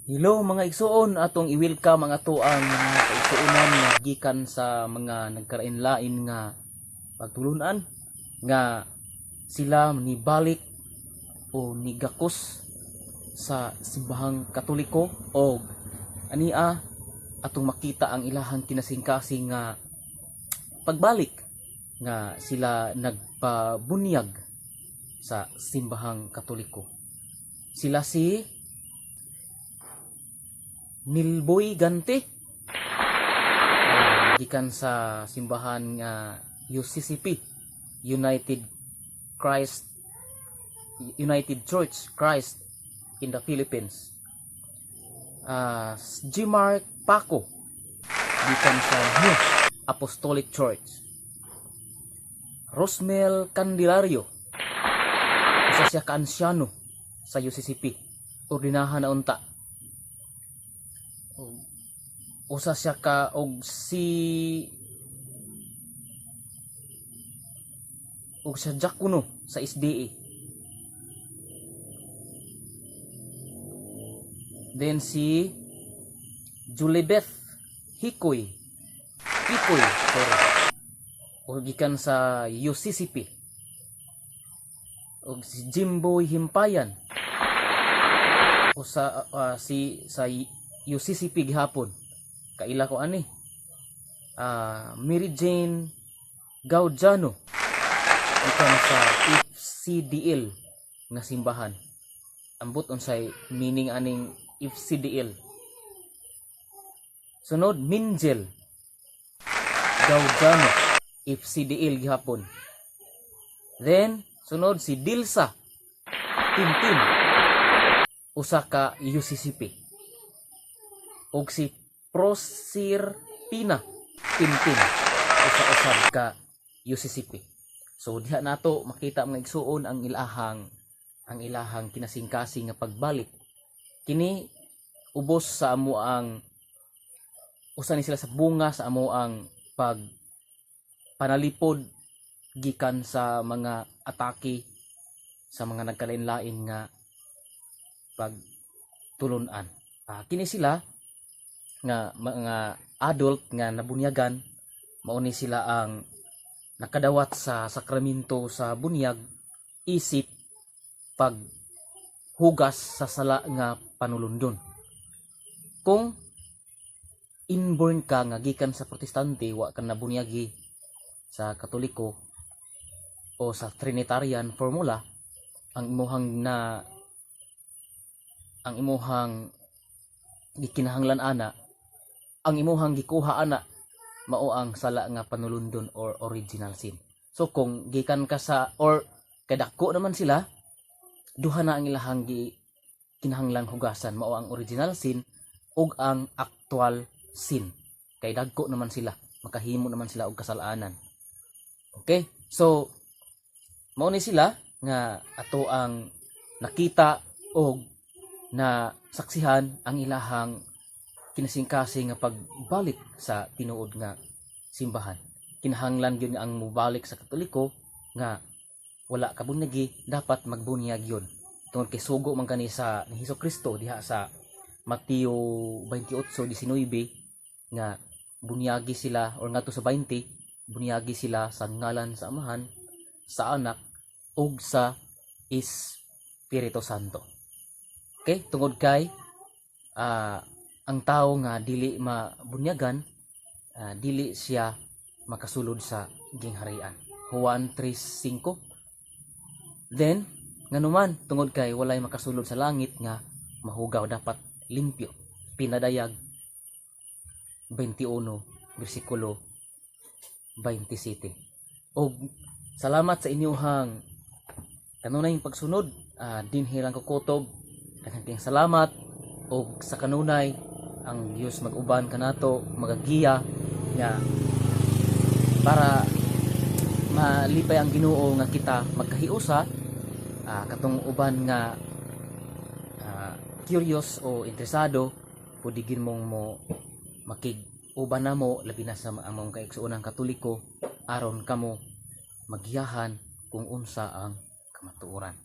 Hello, mga igsuon, atong i-welcome ang atoang mga kaigsuonan nga gikan sa mga nagkalain-lain nga pagtulunan nga sila nibalik o nigakos sa Simbahang Katoliko, og ania atong makita ang ilahang kinasingkasing nga pagbalik nga sila nagpabunyag sa Simbahang Katoliko. Sila si Nilboy Gante, gikan sa simbahan nga UCCP, United Church Christ in the Philippines. G. Mark Paco, gikan sa New Apostolic Church. Rosmel Candelario, usa siya ka ansyano sa UCCP, ordinahan na unta. Usa siya ka og sa diakono sa SDA. Then si Julibeth Hikoy Kikoy, sorry, o gikan sa UCCP. Og si Jimboy Himpayan, o sa si sa UCCP gihapon, kaila ko ani. Mary Jane Gaudiano, gikan sa FCDL nga simbahan. Ambot unsay meaning aning FCDL. Sunod, Minjel Gaudiano, FCDL gihapon. Then sunod si Dilsa Tintin, usa ka UCCP, ug si Prosirpina Tintin, usa-usab ka UCCP. So diha nato makita, mga igsuon, ang ilahang kinasingkasing nga pagbalik. Kini ubos sa amo ang usa ni sila sa bunga sa amo ang pag panalipod gikan sa mga atake sa mga nagkalain-lain nga pagtulunan. Kini sila nga mga adult nga nabunyagan, mao ni sila ang nakadawat sa sakramento sa bunyag isip paghugas sa sala nga panulundon. Kung inborn ka nga gikan sa Protestante, wa ka nabunyagi sa Katoliko o sa Trinitarian formula, ang imuhang gikinahanglan ana, ang imuhang gikuha ana, mao ang sala nga panulundon or original sin. So kung gikan ka sa or kadako naman sila, duha na ang ilahang gi kinahanglang hugasan, mao ang original sin ug ang actual sin, kay dagko naman sila, makahimo naman sila og kasalanan. Okay, so mao ni sila nga ato ang nakita og na saksihan ang ilahang kinasingkasing nga pagbalik sa tinuod nga simbahan. Kinahanglan gyud nga ang mobalik sa Katoliko nga wala kabunyagi, dapat magbunyag yun. Tungod kay sugo man kani sa ni Hesus Kristo diha sa Mateo 28:19 nga bunyagi sila, or ngadto sa 20, bunyagi sila sa ngalan sa Amahan, sa Anak ug sa Espiritu Santo. Okay, tungod kay ang tao nga dili mabunyagan, dili siya makasulod sa gingharian. Juan 3:5. Then nganuman, tungod kay walay makasulod sa langit nga mahugaw, dapat limpyo. Pinadayag 21 bersikulo 27. Og salamat sa inyuhang kanunay pagsunod dinhi lang ko kutob. Daghang kayong salamat og sa kanunay ang Dios mag-uban kanato, magagiya nga para malipay ang Ginoo nga kita magkahiusa. Katong uban nga curious o interesado, pwede gid mong mo makig uban namo, labi na sa among kaigsuonang Katoliko, aron kamo magiyahan kung unsa ang kamatuoran.